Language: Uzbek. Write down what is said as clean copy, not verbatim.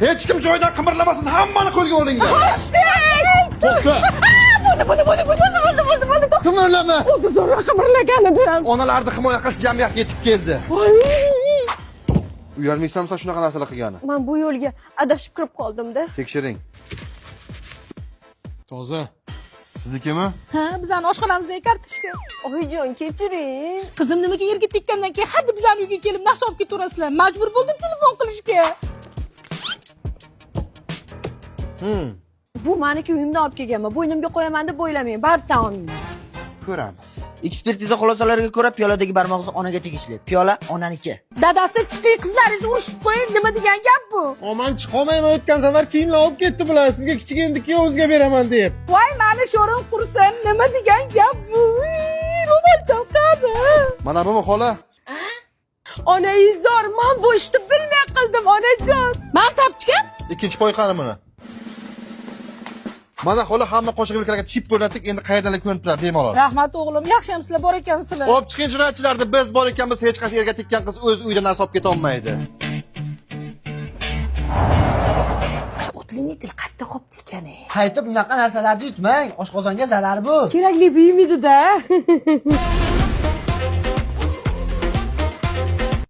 Hech kim joyidan qimirlamasin, hammani qo'lga olinglar. To'xta. Bo'ldi, bo'ldi, bo'ldi, bo'ldi, bo'ldi, bo'ldi, bo'ldi. Qimirlama. O'zi zo'rg'a qimirlagan edim. Onalarni himoya qilish jamiyatga yetib keldi. Uyalmaysanmi sen shunaqa narsalar qilgani? Men bu yo'lga adashib kirib qoldim-da. Tekshiring. Toza. Siznikimi? Ha, bizani oshxonamizdagi kartoshka. Oyijon, kechiring. Qizim nimaga yerga tekkandan keyin haddi bizani uyga kelib narsa olib ketaverasizlar. Majbur bo'ldim telefon qilishga. Bu meniki uyimdan olib kelganman. Bo'ynimga qo'yaman deb o'ylamang. Baribir tan olmayman. Ko'ramiz. Ekspertiza xulosalariga ko'ra piyoladagi barmoq izi onaga tegishli. Piyola onaniki. Dadasi chiqing, qizlaringizni urishib qo'ying, nima degan gap bu? Oman chiqolmayman, o'tgan safar kiyimlar olib ketdi bular. Sizga kichik endi kuyovingizga beraman deb. Voy mani sho'rim qursin, nima degan gap bu? Ro'molcham qani? Mana bumi xola? Onaizor, men bu ishni bilmay qildim, onajon. Man tapchikam? Ikkinchi poy qani buni? Mana xola, hamma qo'shig'i bilkalarga chip o'rnatdik, endi qayerdalar ko'rinib turadi bemalol. Rahmat o'g'lim, yaxshi ham sizlar bor ekansizlar. Olib chiqing jinoyatchilarni, biz bor ekanmiz, hech qaysi erga tekkan qiz o'z uyida narsa olib keta olmaydi. Удлинитель qayerda qolibdi ekan? Qaytib bunaqa narsalarni yutmang. Oshqozonga zarar bu. Kerakli buyum edi-da.